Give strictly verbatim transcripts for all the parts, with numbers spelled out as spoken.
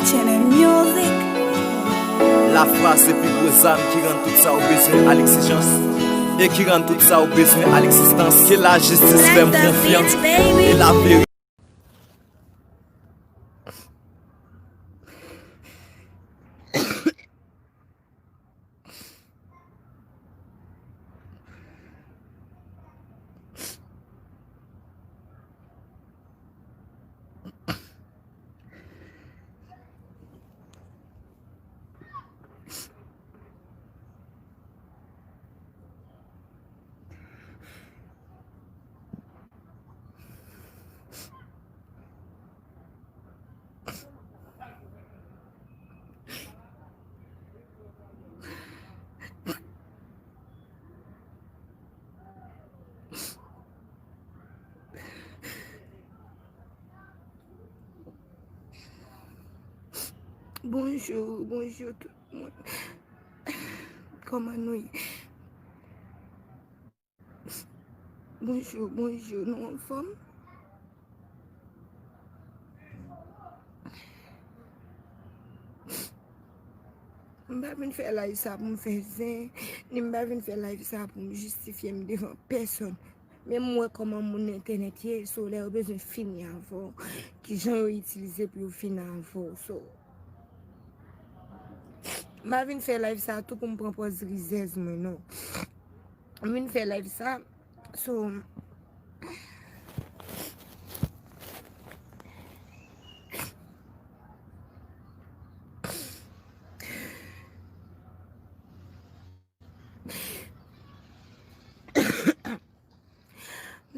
Channel Music. Lafwa se pi gwo zam ki rann tout sa w bezwen a legzijans e ki rann tout sa w bezwen a legzistans. Ke lajistis fè m konfyans e laverite. Bonjou, bonjou tout moun. Kòman nou ye? Bonjou, bonjou, nou anfòm? M pa vin fè live sa pou m fè zen, ni m pa vin fè live sa pou m jistifye m devan pèsòn. Men m wè kòman moun entènèt ye, so lè yo bezwen fini avè w, kijan yo itilize pou yo fini avè w. So, m pa vin fè live sa tou pou m pran pòz rizèz mwen, non. M vin fè live sa, so, m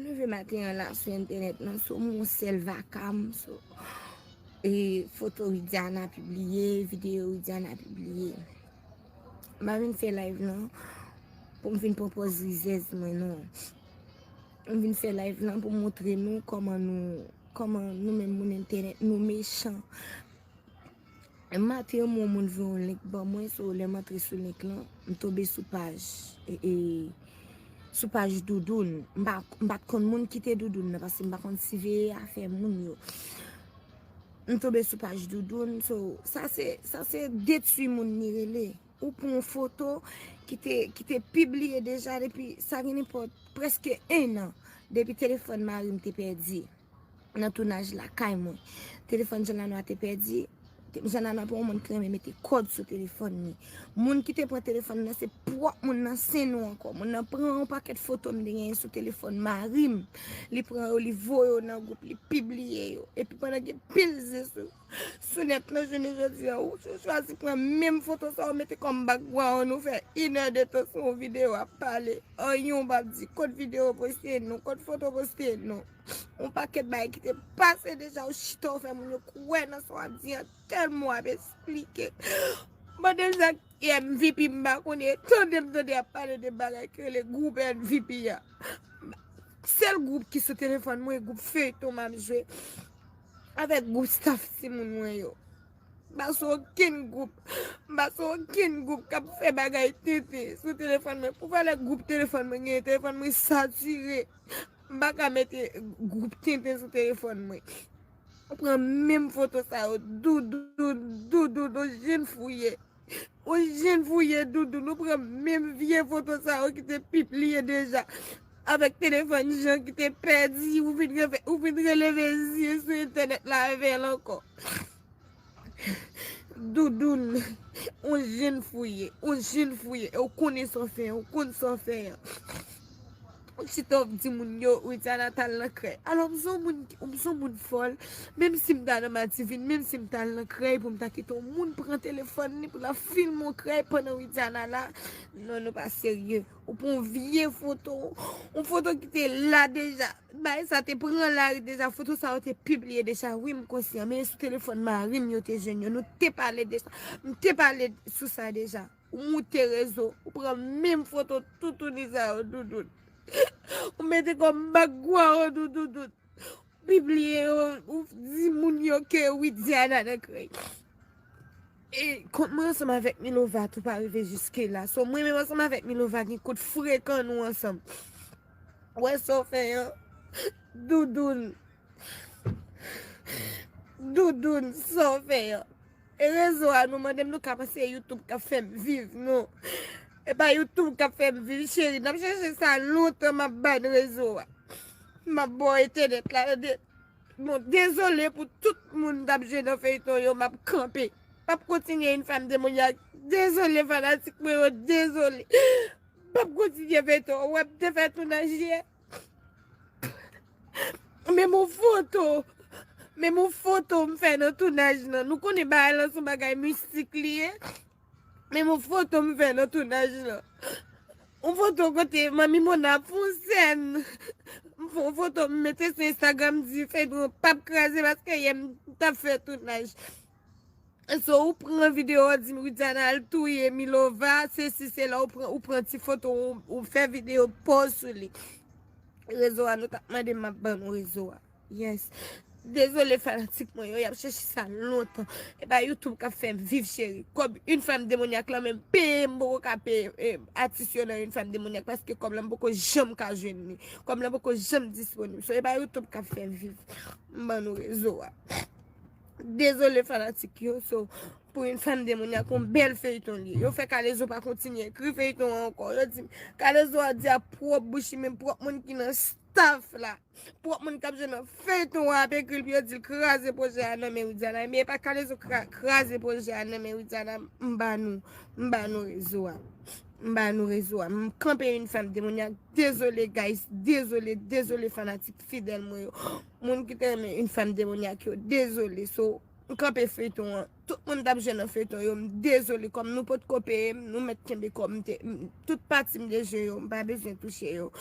leve maten an la sou entènèt nan, so m yon sèl vaka m, so, e foto Widiana pibliye, videyo Widiana pibliye. M pa vin fè live lan pou m vin pran pòz rizèz mwen, non. M vin fè live lan pou montre nou kòman nou, kòman nou menm moun entènèt, nou mechan. Maten an, yon moun voye yon link ban mwen, so lè m antre sou link lan, m tonbe sou paj, e, e, sou paj Doudoun. M pa, m pa t konn moun ki te Doudoun nan, paske m pa konn siveye afè moun yo. M tonbe sou paj Doudoun, so, sa se, sa se detwi moun li rele. Ou pran yon foto ki te, ki te pibliye deja depi, sa gen nenpòt, prèske en an, depi telefòn mari m te pèdi nan tounaj Lakay Mwen. Telefòn Jean Lanois te pèdi. Te-, Jean Lanois pa yon moun ki renmen mete kòd sou telefòn li. Moun ki te pran telefòn nan, se pwòp moun nan, se nou ankò. Moun nan pran yon pakèt foto m te genyen sou telefòn mari m. Li pran yo, li voye yo nan gwoup, li pibliye yo. Epi pandan gen pil zen sou, sou nèt lan, jounen jodi a, ou, ou chwazi pran menm foto sa, ou mete kòm background, ou fè inèdtan sou yon videyo ap pale. Anyen ou p ap di, kot videyo poste non, kot foto poste non. Yon pakèt bagay ki te pase deja, ou chita, ou fè moun yo kwè nan sa w ap di an, tèlman w ap esplike. Mande m sa ki M V P, m pa konnen, tande m tande y ap pale de bagay ki rele gwoup M V P a. Sèl gwoup ki sou telefòn mwen, gwoup feyton m ap jwe avèk gwoup staff timoun mwen yo. M pa sou okenn gwoup. M pa sou okenn gwoup k ap fè bagay tenten sou telefòn mwen. Pou valè gwoup telefòn mwen genyen, telefòn mwen satire. M pa ka mete gwoup tenten sou telefòn mwen. Ou pran menm foto sa yo, Doudoun, Doudoun, ou jwenn fouye. Ou jwenn fouye, Doudoun, ou pran menm vye foto sa yo ki te pibliye deja. Avèk telefòn Jean ki te pèdi, ou vin reve-, ou vin releve zye sou entènèt la avè l ankò. Doudoun, ou jwenn fouye, ou jwenn fouye, e ou konnen sa w fè, ou konn sa w fè an. Ou chita w ap di moun yo, Widiana t al nan krèy. Alò, m se yon moun ki, m se yon moun fòl, menm si m ta nan Madivin, menm si m t al nan krèy pou m ta kite yon moun pran telefòn li pou l ap filme yon krèy pandan Widiana la, non, nou pa serye. Ou pran yon vye foto, yon foto ki te la deja. Bagay sa te pran lari deja, foto sa yo te pibliye deja, wi, m konsyan, men sou telefòn mari m yo te jwenn yo, nou te pale de sa, m te pale sou sa deja. Ou moute rezo, ou pran menm foto toutouni sa yo, Doudoun. Ou mete kòm background ou, Doudoun. Pibliye yo, ou di moun yo ke Widiana nan krèy. E kont mwen ansanm avèk Milova tou pa rive jiske la. So, mwen menm ansanm avèk Milova gen kont frekan nou ansanm. Ou wè sa w fè an? Doudoun. Doudoun, sa w fè an? E rezo a, nou mande m nou ka panse YouTube k ap fè m viv, non. E pa YouTube k ap fè m viv, cheri. N ap chèche sa lontan, m ap ban rezo a. M ap ba w entènèt la, tande. Bon, dezole pou tout moun k ap jwe nan feyton yo, m ap kanpe. M ap kontinye Une Femme Démoniaque. Dezole fanatik mwen yo, dezole. M ap kontinye feyton. Ou wè m te fè tounaj yè. Menm yon foto, menm yon foto m fè nan tounaj lan. Nou konnen bagay lan se yon bagay mistik li ye. Menm yon foto m fè nan tounaj lan. Yon foto kote Manmi Mona ap fè yon sèn. M fè yon foto m mete sou Instagram, di feyton an p ap kraze paske yè m t ap fè tounaj. So, ou pran videyo, ou di Widiana al touye Milova, se si se la, ou pran, ou pran ti foto, ou, ou fè videyo, post sou li. Rezo a, nou t ap mande m, m ap ban nou rezo a. Yes. Dezole fanatik mwen yo, y ap chèche sa lontan. E pa YouTube k ap fè m viv, cheri. Kòb Une Femme Démoniaque lan menm peye m poko ka peye, eh, atis yo nan Une Femme Démoniaque paske kòb lan m poko janm ka jwenn li. Kòb lan poko janm disponib. So, e pa YouTube k ap fè m viv. M ban nou rezo a. Dezole fanatik yo, so, pou Une Femme Démoniaque, yon bèl feyton li ye. Yo fè Kalezo pa kontinye ekri feyton an ankò. Yo di, Kalezo a di a pwòp bouch li, menm pwòp moun ki nan staff la. Pwòp moun k ap jwe nan feyton an ap ekri l pou yo di l kraze pwojè a nan men Widiana. Men e pa Kalezo kra-, kraze pwojè a nan men Widiana, m ba nou, m ba nou rezo a. M ba nou rezo a. M kanpe Une Femme Démoniaque. Dezole, guys. Dezole, dezole, fanatik fidèl mwen yo. Moun ki te renmen Une Femme Démoniaque yo. Dezole. So, m kanpe feyton an. Tout moun t ap jwe nan feyton yo. M dezole. Kòm nou potko peye m, nou mèt kenbe kòb m te, m, tout pati m te jwe yo. M pa bezwen touche yo.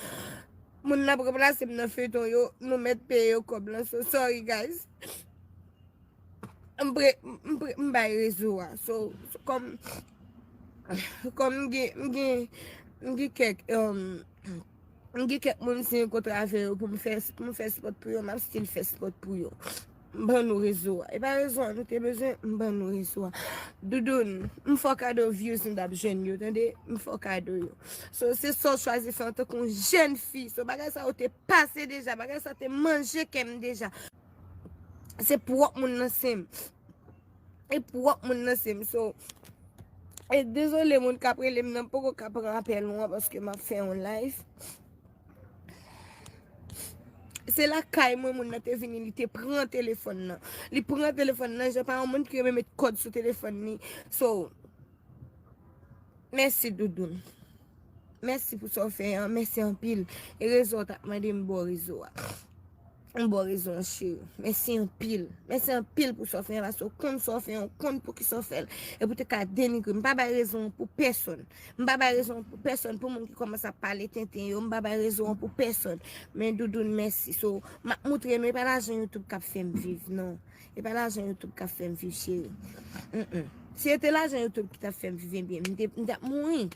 Moun n ap ranplase m nan feyton yo, nou mèt peye yo kòb lan. So, sorry, guys. M pre, m pre, m bay rezo a. So, so, kòm, kòm m gen, m gen, m gen kèk, um, m gen kèk moun si m kontre avè yo pou m fè, pou m fè spòt pou yo, m ap still fè spòt pou yo. M ban nou rezo a. E pa rezo a nou te bezwen, m ban nou rezo a. Doudoun, m fè w kado views m t ap jwenn yo, tande? M fè w kado yo. So, se sa w chwazi fè antanke yon jèn fi. So, bagay sa yo te pase deja, bagay sa te manje kè m deja. Se pwòp moun nan se m. E pwòp moun nan se m. So, e dezole moun k ap rele m nan poko ka pran apèl ou an paske m ap fè yon live. Se lakay mwen moun nan te vini, li te pran telefòn nan. Li pran telefòn nan, jan pa yon moun ki renmen met kòd sou telefòn li. So, mèsi Doudoun. Mèsi pou sa w fè an, mèsi anpil. E rezo w t ap mande m ba w rezo a. M ba w rezo an, cheri. Mèsi anpil. Mèsi anpil pou sa w fè an, paske w konn sa w fè an, w konn poukisa w fè l. E pou te ka denigre m. M pa bay rezo an pou pèsonn. M pa bay rezo an pou pèsonn, pou moun ki kòmanse ap pale tenten yo, m pa bay rezo an pou pèsonn. Men Doudoun, mèsi. So, m ap moutre nou, e pa lajan YouTube k ap fè m viv, non. E pa lajan YouTube k ap fè m viv, cheri. Mm, mm. Si se te lajan YouTube ki t ap fè m viv, ebyen, m te, m t ap mouri.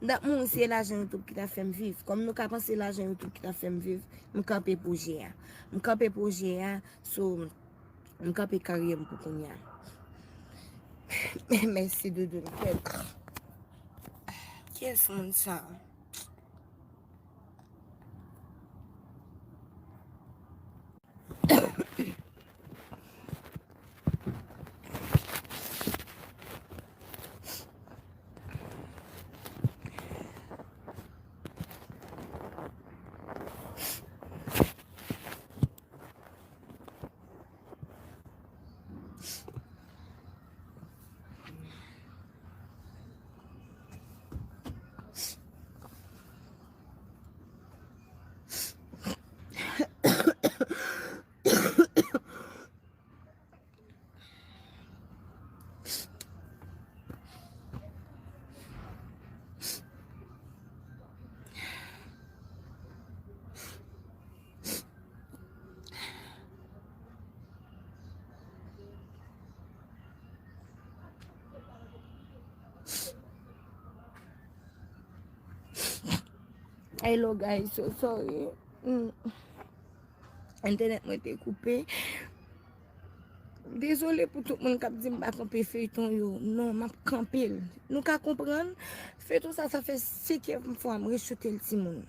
M t ap mouri si se lajan YouTube ki t ap fè m viv. Kòm nou ka panse lajan YouTube ki t ap fè m viv, m kanpe pwojè a. M kanpe pwojè a, so, m kanpe karyè m pou kounye a. Mèsi, Doudoun. Kiyès moun sa? Hello guys, so sorry. Mm. Entènèt mwen te koupe. Dezole pou tout moun k ap di m pa kanpe feyton yo. Non, m ap kanpe l. Nou ka konprann, feyton sa, sa fè senkyèm fwa m rechoute l, timoun.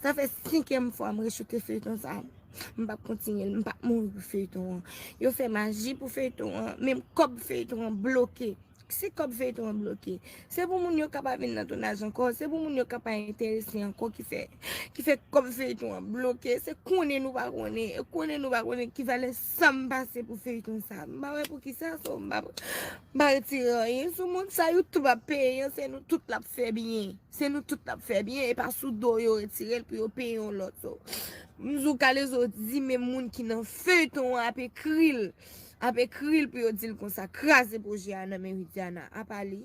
Sa fè senkyèm fwa m rechoute feyton sa. M p ap kontinye l, m p ap mouri pou feyton an. Yo fè maji pou feyton an, menm kòb feyton an bloke. Se kòb feyton an bloke. Se pou moun yo ka pa vin nan tounaj ankò, se pou moun yo ka pa enterese ankò ki fè, ki fè kòb feyton an bloke. Se konnen nou pa konnen, e konnen nou pa konnen ki valè san m pase pou feyton sa. M pa wè poukisa, so m pa, m pa retire anyen sou moun sa. YouTube ap peye, se nou tout l ap fè byen. Se nou tout l ap fè byen, e pa sou do yo retire l pou yo peye yon lòt. So, m di w Kalezo di menm moun ki nan feyton an ap ekri l, ap ekri l pou yo di l konsa, kraze pwojè a nan men Widiana. Apa li,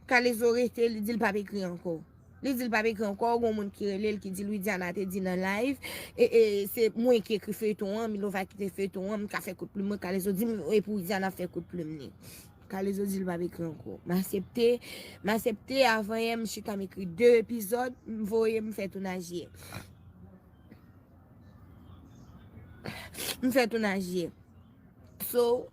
Kalezo rete, li di l p ap ekri ankò. Li di l p ap ekri ankò, gon moun ki rele l ki di l Widiana te di nan live, e, e se mwen ki ekri feyton an, Milova kite feyton an, m ka fè kout plim mwen, Kalezo di m e pou Widiana fè kout plim li. Kalezo di l p ap ekri ankò. M aksepte, m aksepte, avan yè m chita m ekri de epizòd, m voye m fè tounaj yè. M fè tounaj yè. So,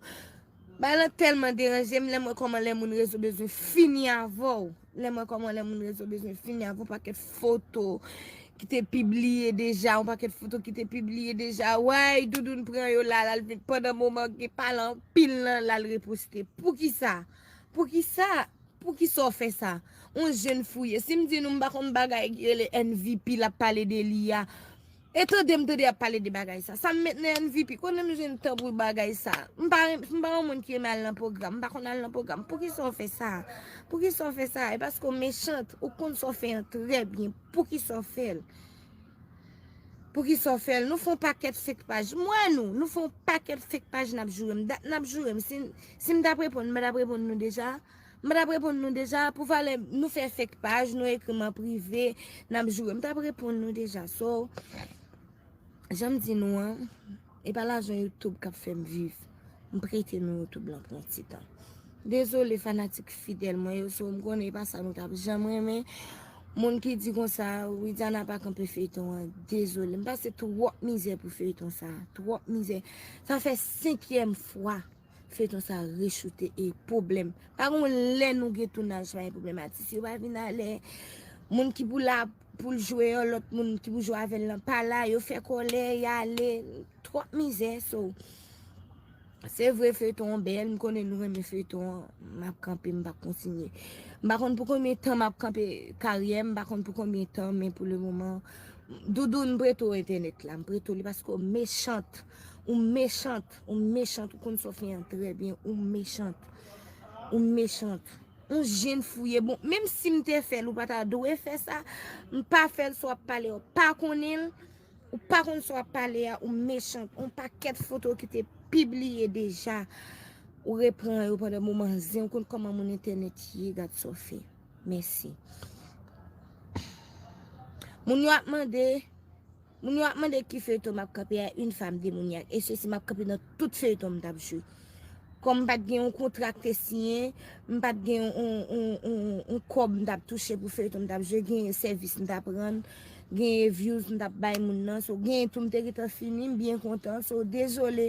bagay lan tèlman deranje m, lè m wè kòman lè moun rezo bezwen fini avè w. Lè m wè kòman lè moun rezo bezwen fini avè w, pakèt foto ki te pibliye deja, yon pakèt foto ki te pibliye deja. Way, Doudoun pran yo la, l al vin pandan moman gen pale anpil lan, l al reposte. Poukisa? Poukisa? Poukisa w fè sa? On jèn fouye. Si m di nou m pa konn bagay ki rele M V P, l ap pale de li a. E tande m tande y ap pale de bagay sa. Sa m met nan M V P? Kote m jwenn tan pou bagay sa? M pa, m pa yon moun ki renmen al nan pwogram. M pa konn al nan pwogram. Poukisa w fè sa? Poukisa w fè sa? E paske w mechant. Ou konn sa w fè an trè byen. Poukisa w fè l? Poukisa w fè l? Nou fè yon pakèt fake paj. M wè nou. Nou fè yon pakèt fake paj n ap joure m. Dat n ap joure m. Si, si m t ap reponn, m pa t ap reponn nou deja. M pa t ap reponn nou deja. Pou valè nou fè fake paj, nou ekri m an prive, n ap joure. M t ap reponn nou deja. So, jan m di nou an, e pa lajan YouTube k ap fè m viv. M prete nou YouTube lan pou yon ti tan. Dezole fanatik fidèl mwen yo, so m konnen e pa sa nou t ap janm renmen. Moun ki di konsa, Widiana pa kanpe feyton an, dezole. M pase twòp mizè pou feyton sa, twòp mizè. Sa fè senkyèm fwa feyton sa rechoute e pwoblèm. Pa gon lè nou gen tounaj pa gen pwoblèm. Atis yo pa vin alè. Moun ki pou la pou l jwe an, lòt moun ki pou jwe avè l lan pa la. Yo fè kòlè, y ale. Twòp mizè, so. Se vre feyton an bèl, m konnen nou renmen feyton an. M ap kanpe, m p ap kontinye. M pa konn pou konbyen tan m ap kanpe karyè m, m pa konn pou konbyen tan, men pou le moman, Doudoun, m prete w entènèt la, m prete w li paske w mechant. Ou mechant, ou mechant, ou konn sa w fè an trè byen, ou mechant. Ou mechant. Ou jèn fouye. Bon, menm si m te fè l, ou pa ta dwe fè sa. M pa fè l, sa w ap pale a, w pa konnen l. Ou pa konn sa w ap pale a, ou mechant. On pakèt foto ki te pibliye deja. Ou repran yo pandan moman zen, ou konn kòman moun entènèt ye, gad sa w fè. Mèsi. Moun yo ap mande, moun yo ap mande ki feyton m ap kanpe a, une femme démoniaque. E sesi m ap kanpe nan tout feyton m t ap jwe. Kòm m pa t gen yon kontra k te siyen, m pa t gen yon, yon, yon, yon, yon kòb m t ap touche pou feyton m t ap jwe, gen sèvis m t ap rann, gen views m t ap bay moun nan, so gen tou m te gentan fini, m byen kontan, so dezole,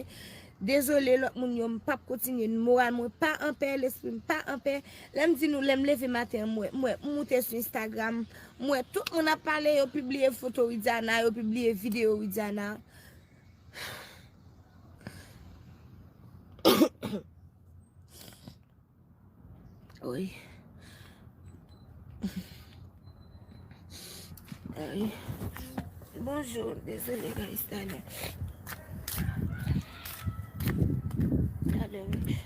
dezole lòt moun yo, m p ap kontinye, moral mwen pa anpè, lespri m pa anpè. Lè m di nou, lè m leve maten an, m wè, m wè, m moute sou Instagram, m wè tout moun ap pale, yo pibliye foto Widiana, yo pibliye videyo Widiana. Wi. Ay. Bonjou, dezole, guys, talè. Talè, wi.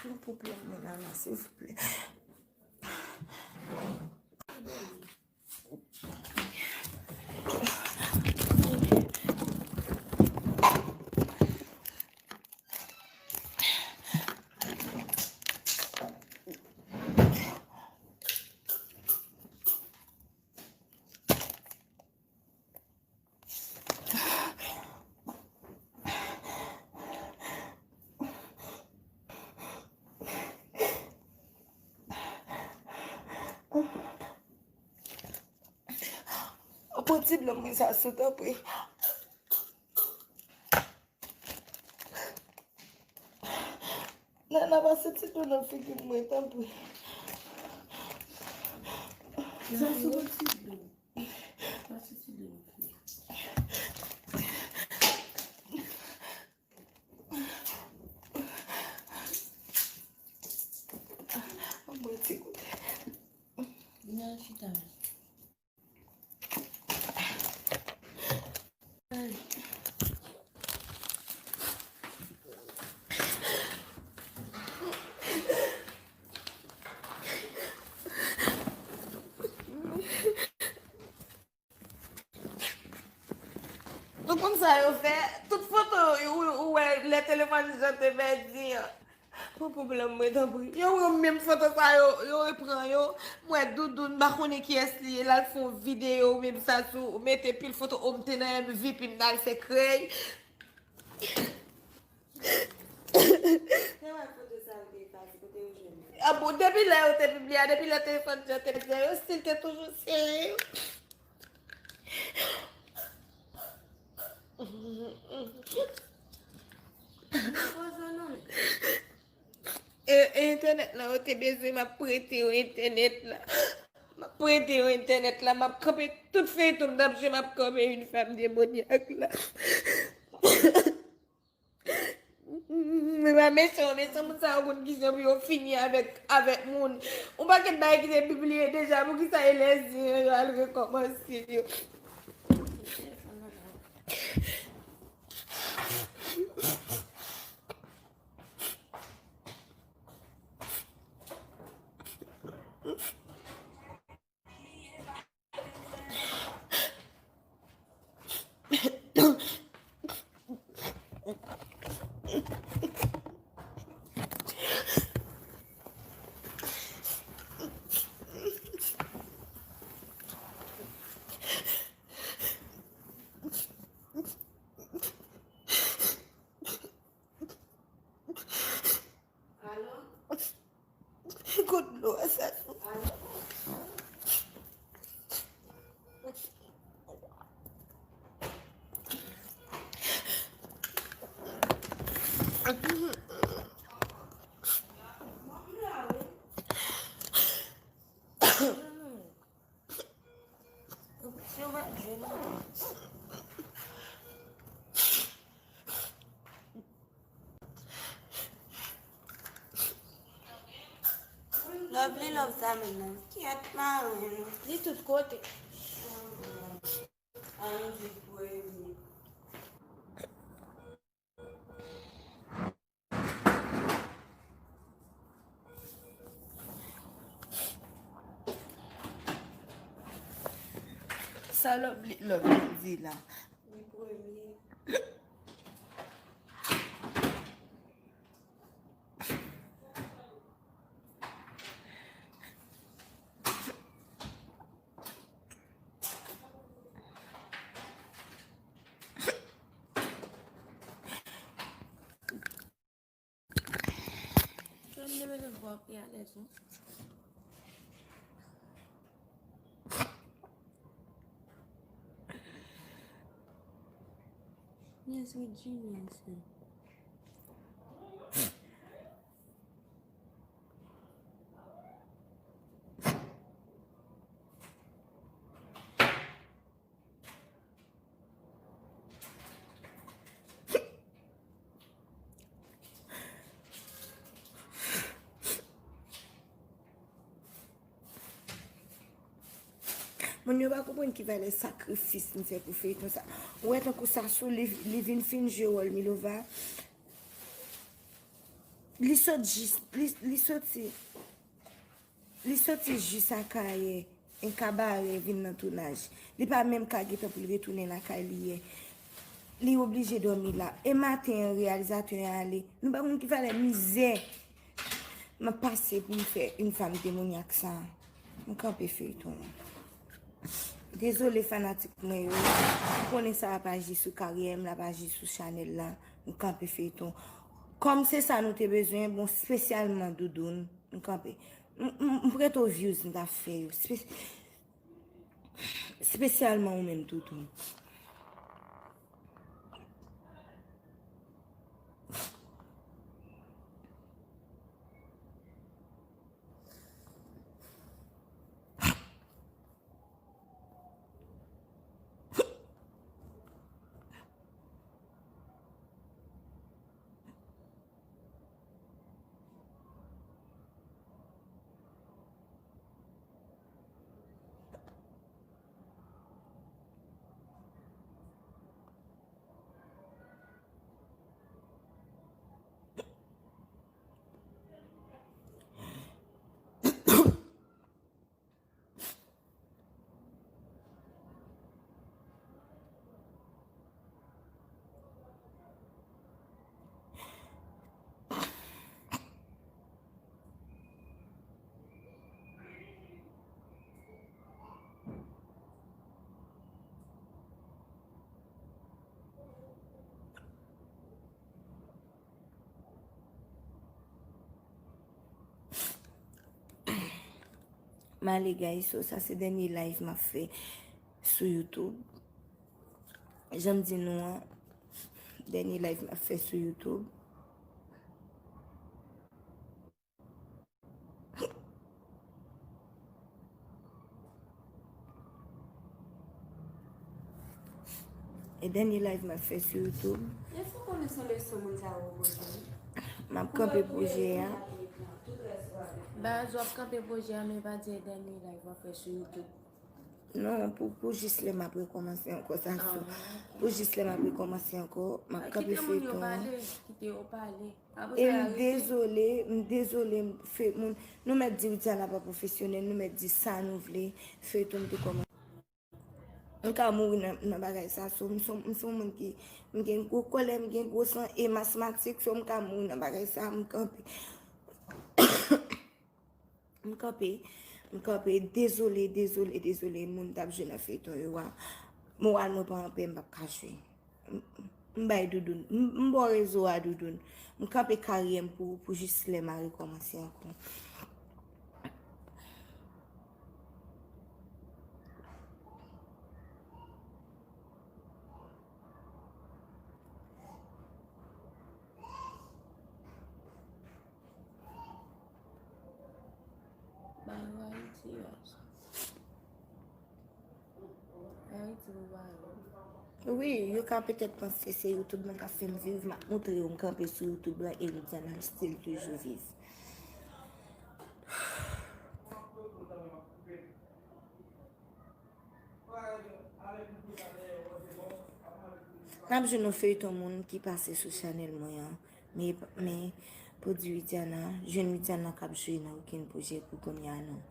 Yon pwoblèm mwen la, la, silvouplè. Ti dlo mwen sa sou, tanpri. Nana, pase ti dlo nan figi mwen, tanpri. Sa sou ti dlo. Pase ti dlo nan figi. Mwen ti goute. Vin al chita la. Ou konn sa yo fè? Tout foto yo, ou, ou wè lè telefòn Jean te pèdi an. Pou pwoblèm mwen, tanpri. Yo, yo, menm foto sa yo, yo repran yo. M wè Doudoun, m pa konnen kiyès li ye, l al fè yon videyo, menm sa sou, mete pil foto, o, m te nan M V P, m t al fè krèy. Se wè foto sa yo te efase, kote yo jwenn li? A bon, depi lè yo te pibliye a, depi lè telefòn Jean te pèdi an, yo still te toujou serye. E, e entènèt la, yo te bezwen, m ap prete yo entènèt la. M ap prete yo entènèt la, m ap kanpe tout feyton m t ap jwe, m ap kanpe une femme démoniaque la. Men pa mesan, mesan moun sa yo konn ki jan pou yo fini avèk, avèk moun. Yon pakèt bagay ki te pibliye deja, poukisa e lèzyen yo al rekòmanse yo? Kot dlo a sa sou? Lovely love sa menm nan. Kyèt maren. Li tout kote. Ann di premye. Sa Lovely, Lovely di la. Li premye. Kè m te mete vwa pi alèz wi. Yes, with Genius. Moun yo pa konprann ki valè sakrifis m fè pou feyton sa. Ou wè tankou Sasou, li, li vin fin jwe wòl Milova. Li sot jis, li, li soti, li soti jis Akayè, en Kabarè vin nan tounaj. Li pa menm ka gen tan pou l retounen lakay li yè. Li oblije dòmi la. E maten an, reyalizatè an ale. Nou pa konn ki valè mizè m ap pase pou m fè une femme démoniaque sa. M kanpe feyton an. Dezole fanatik mwen yo. M konnen sa ap aji sou karyè m, l ap aji sou chanèl la. M kanpe feyton. Kòm se sa nou te bezwen, bon, espesyalman Doudoun, m kanpe. M, m, m prete w views m t ap fè yo. Espe- Espesyalman ou menm, Toutou. M ale, guys, so sa se dènye live m ap fè sou YouTube. Jan m di nou an, dènye live m ap fè sou YouTube. E dènye live m ap fè sou YouTube. Èske w konnen se yon leson moun sa yo poze? M ap kanpe pwojè a. Baz, w ap kanpe pwojè a, men pa di e dènye live w ap fè sou YouTube. Non, pou, pou jis lè m ap rekòmanse ankò, sa sou. Pou jis lè m ap rekòmanse ankò, m ap kanpe feyton an. Kite moun yo pale, kite yo pale. E m dezole, m dezole, m fe, moun, nou mèt di Widiana pa pwofesyonèl, nou mèt di sa nou vle, feyton m te kòmanse. M ka mouri nan, nan bagay sa, so, m se, m se yon moun ki, m gen gwo kòlè, m gen gwo san, e m asmatik, so, m ka mouri nan bagay sa, m kanpe. M kanpe, m kanpe, dezole, dezole, dezole, moun t ap jwe nan feyton yo a. Moral mwen pa anpè, m p ap ka jwe. M, m bay doudoun, m, m ba w rezo a, doudoun. M kanpe karyè m pou, pou jis lè m a rekòmanse ankò. Ba yo Ayiti, guys. Ayiti pou ba yo. Wi, yo ka petèt panse se YouTube mwen k ap fè m viv, m ap montre yo m kanpe sou YouTube la e Widiana still toujou viv. N ap jwenn yon feyton moun ki pase sou chanèl mwen an. Men, men, pou di Widiana, jwenn Widiana k ap jwe nan okenn pwojè pou kounye a, non.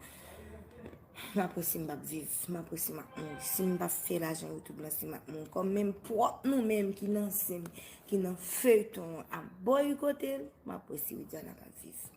M ap wè si m p ap viv, m ap wè si m ap mouri. Si m pa fè lajan YouTube la, si m ap mouri. Kòm menm pwòp nou menm ki nan sen, ki nan feyton an ap boykote l, m ap wè si Widiana p ap viv.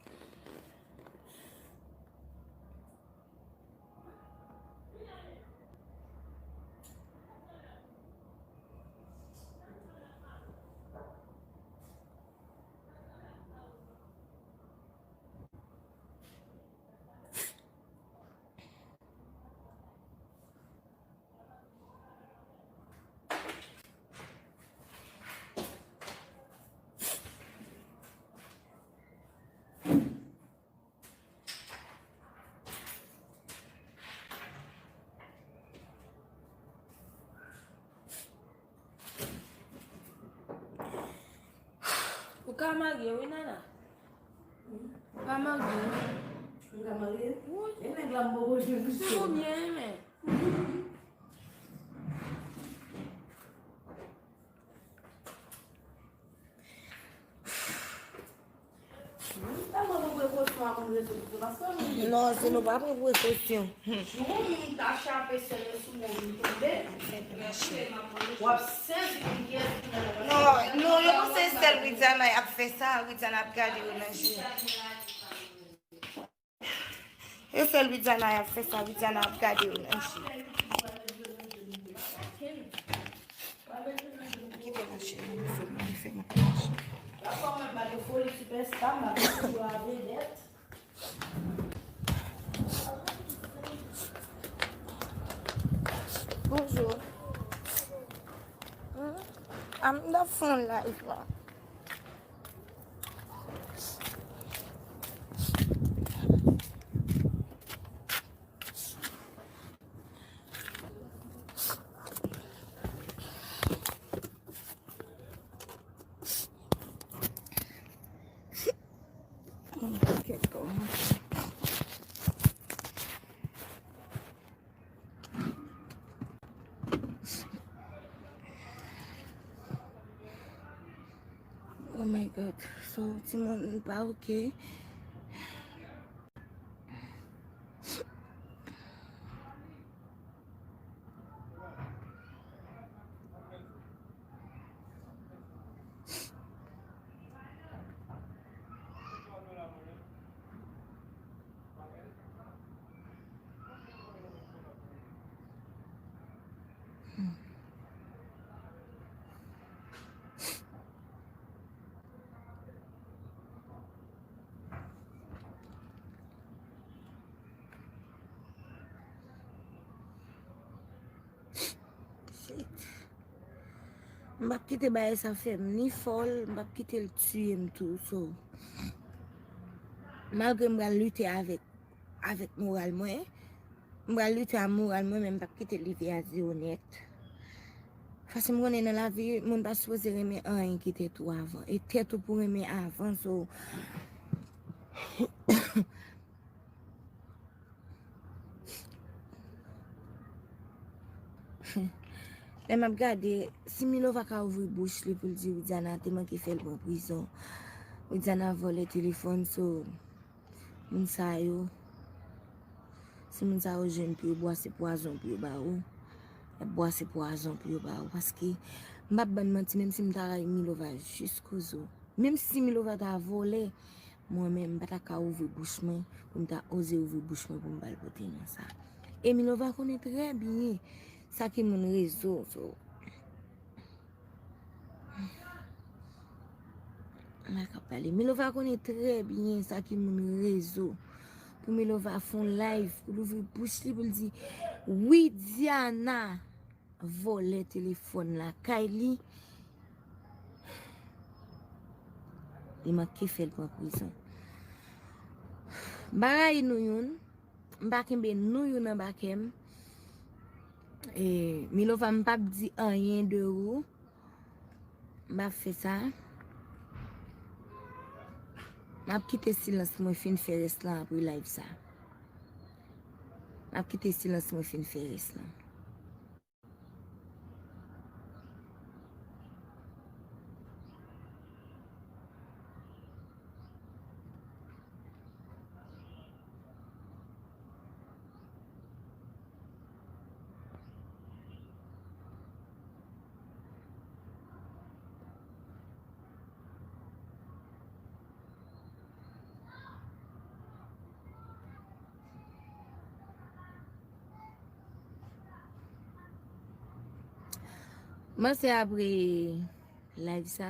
Ou ka marye wi, Nana. Ou ka marye wi. Ou ka marye? Wi. E nèg la m poko jwenn. Se konbyen, men? Non, si nou pa pran prekosyon. Jou moun ta chape sèlè sou moun tonbe. W ap sezi pou kiyès ki nan. Non, non, yo panse sèl Widiana y ap fè sa, Widiana ap gade yo nan je. E sèl Widiana y ap fè sa, Widiana ap gade yo nan je. Kite m cheri, m fè m, m fè m. Ou kòmanse bat foli sipèsta, m ap toujou a vedèt. M nan fon live la. Oh my God. So, timoun pa oke. Shit. M p ap kite bagay sa fè m ni fòl, m p ap kite l tiye m tou. So, malgre m pral lite avèk, avèk moral mwen, m pral lite a moral mwen, men m p ap kite l rive a zewo nèt. Paske m konnen nan lavi, moun pa sipoze renmen anyen ki tèt ou avan. E tèt ou pou renmen avan, so, lè m ap gade, si Milova ka ouvri bouch li pou l di Widiana te manke fè l pran prizon, Widiana vòlè telefòn, so, moun sa yo, si moun sa yo jwenn pou yo bwase pwazon pou yo ba ou, y ap bwase pwazon pou yo ba ou. Paske, m p ap bann manti, menm si m ta rayi Milova jiskozo, menm si Milova ta vòlè, mwen menm, m pa ta ka ouvri bouch mwen, pou m ta oze ouvri bouch mwen pou m ba l pote non sa. E Milova konnen trè byen sa ki moun rezo, so. M pa ka pale. Milova konnen trè byen sa ki moun rezo. Pou Milova fè yon live, pou l ouvri bouch li, pou l di, Widiana vòlè telefòn lakay li. Li manke fè l pran prizon. M pa rayi nou youn. M pa kenbe nou youn anba kè m. E, Milova, m p ap di anyen de ou. M p ap fè sa. M ap kite silans mwen fin fè rès lan apre live sa. M ap kite silans mwen fin fè rès lan. M panse apre live sa,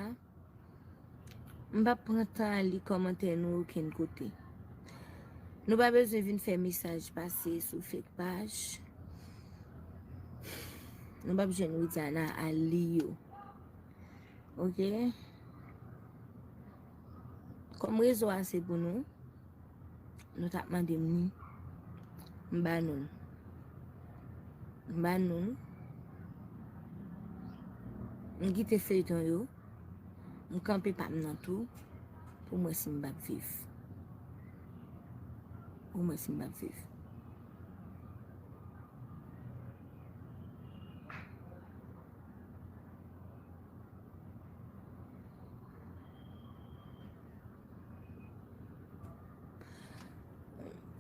m p ap pran tan al li kòmantè nou okenn kote. Nou pa bezwen vin fè mesaj pase sou fake paj. Nou p ap jwenn Widiana al li yo. Oke? Kòm rezo a se pou nou, nou t ap mande m ni. M ba nou l. M ba nou l. M kite feyton yo. M kanpe pa m nan tou. Pou m wè si m p ap viv. Pou m wè si m p ap viv.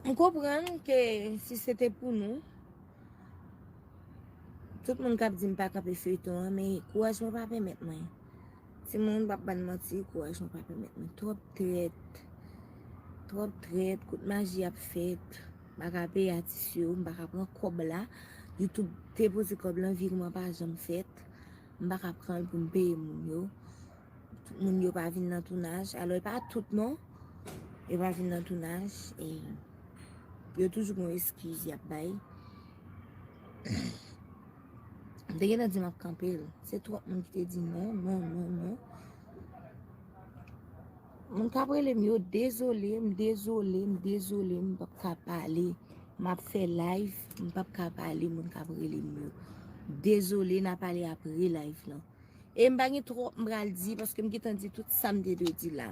M konprann ke si se te pou nou, tout moun k ap di m pa kanpe feyton an, men kouraj mwen pa pèmèt mwen. Timoun, m p ap bann manti, kouraj mwen pa pèmèt mwen. Twòp trèt, twòp trèt, kout maji ap fèt. M pa ka peye atis yo, m pa ka pran kòb la. YouTube te poze kòb lan, virman pa janm fèt. M pa ka pran l pou m peye moun yo. Tout moun yo pa vin nan tounaj. Alò, e pa tout non. Yo pa vin nan tounaj. E yo toujou gen yon eskiz y ap bay. M te gentan di m ap kanpe l. Se twòp moun ki te di non, non, non, non. Moun k ap rele m yo, dezole, m dezole, m dezole, m p ap ka pale. M ap fè live, m p ap ka pale, moun k ap rele m yo. Dezole, n a pale apre live lan. E m pa gen twòp m pral di, paske m gentan di tout sa m te dwe di la.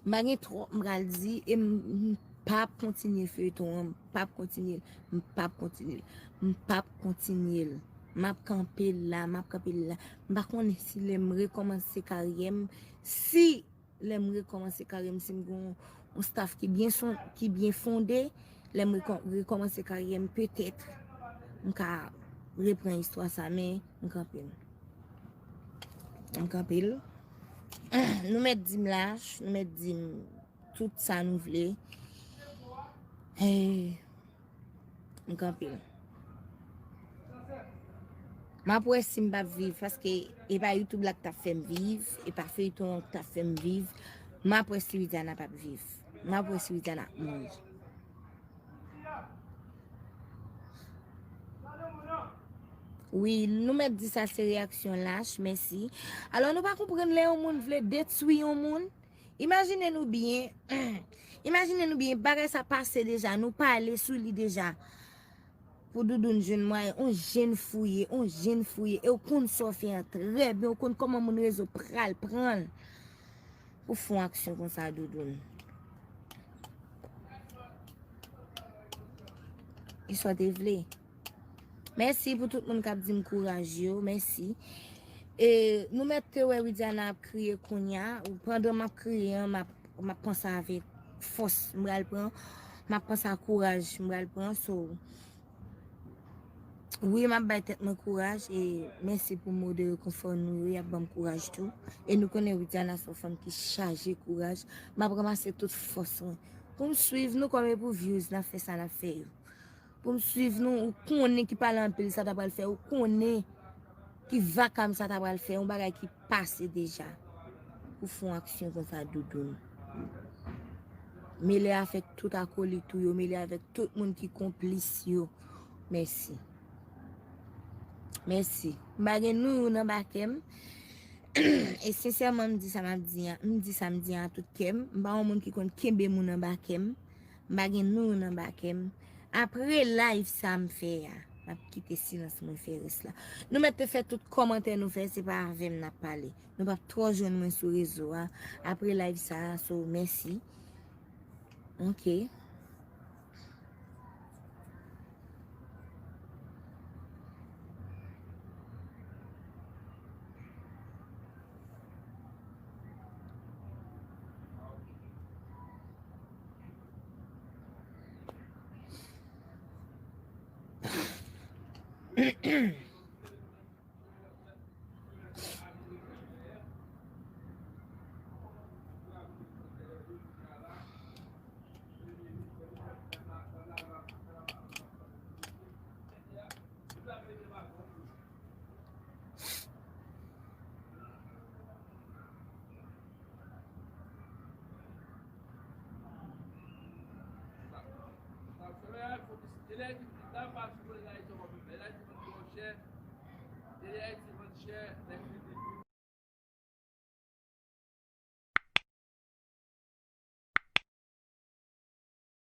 M pa gen twòp m pral di, e m, m p ap kontinye feyton an, m p ap kontinye l, m p ap kontinye l, m p ap kontinye l. M ap kanpe l la, m ap kanpe l la. M pa konnen si lè m rekòmanse karyè m, si lè m rekòmanse karyè m, si m gen yon, yon staff ki byen son, ki byen fonde, lè m rekò-, rekòmanse karyè m, petèt, m ka reprann istwa sa, men m kanpe l. M kanpe l. Nou mèt di m lach, nou mèt di m tout sa nou vle. Hey. M kanpe l. M ap wè si m p ap viv, paske e pa YouTube la k t ap fè m viv, e pa feyton an k t ap fè m viv. M ap wè si Widiana p ap viv. M ap wè si Widiana ap mouri. Wi, nou mèt di sa se reyaksyon lach, mèsi. Alò, nou pa konprann lè yon moun vle detwi yon moun. Imajine nou byen, imajine nou byen, bagay sa pase deja, nou pale sou li deja. Pou Doudoune jwenn mwayen, on jenn fouye, on jenn fouye, e w konn sa w fè an trè byen, w konn kòman moun rezo pral pran l. Pou fè yon aksyon konsa, Doudoune. E sa w te vle. Mèsi pou tout moun k ap di m kouraj yo. Mèsi. E, nou mèt te wè Widiana ap kriye kounye a. Pandan m ap kriye an, m ap, m ap panse avèk fòs m pral pran. M ap panse a kouraj m pral pran. So, wi, m ap bay tèt mwen kouraj. E mèsi pou mo de rekonfò nou yo. Y ap ban m kouraj tou. E nou konnen Widiana se yon fanm ki chaje kouraj. M ap ranmase tout fòs mwen. Pou m swiv nou kòm e pou views, n ap fè sa n ap fè yo. Pou m swiv nou, ou konnen ki pale anpil sa ta pral fè, ou konnen ki vakam sa ta pral fè, yon bagay ki pase deja. Pou fè yon aksyon konsa, Doudoune. Mele avèk tout akolit ou yo, mele avèk tout moun ki konplis yo. Mèsi. Mèsi. M pa gen nou youn anba kè m. E sensèman, m di sa m ap di an, m di sa m di an a tout kè m. M pa yon moun ki konn kenbe moun anba kè m. M pa gen nou youn anba kè m. Apre live sa m fè a, m ap kite silans mwen fè rès la. Nou mèt te fè tout kòmantè nou fè, se pa avè m n ap pale. Nou p ap twò jwenn mwen sou rezo a. Apre live sa a, so, mèsi. Ok.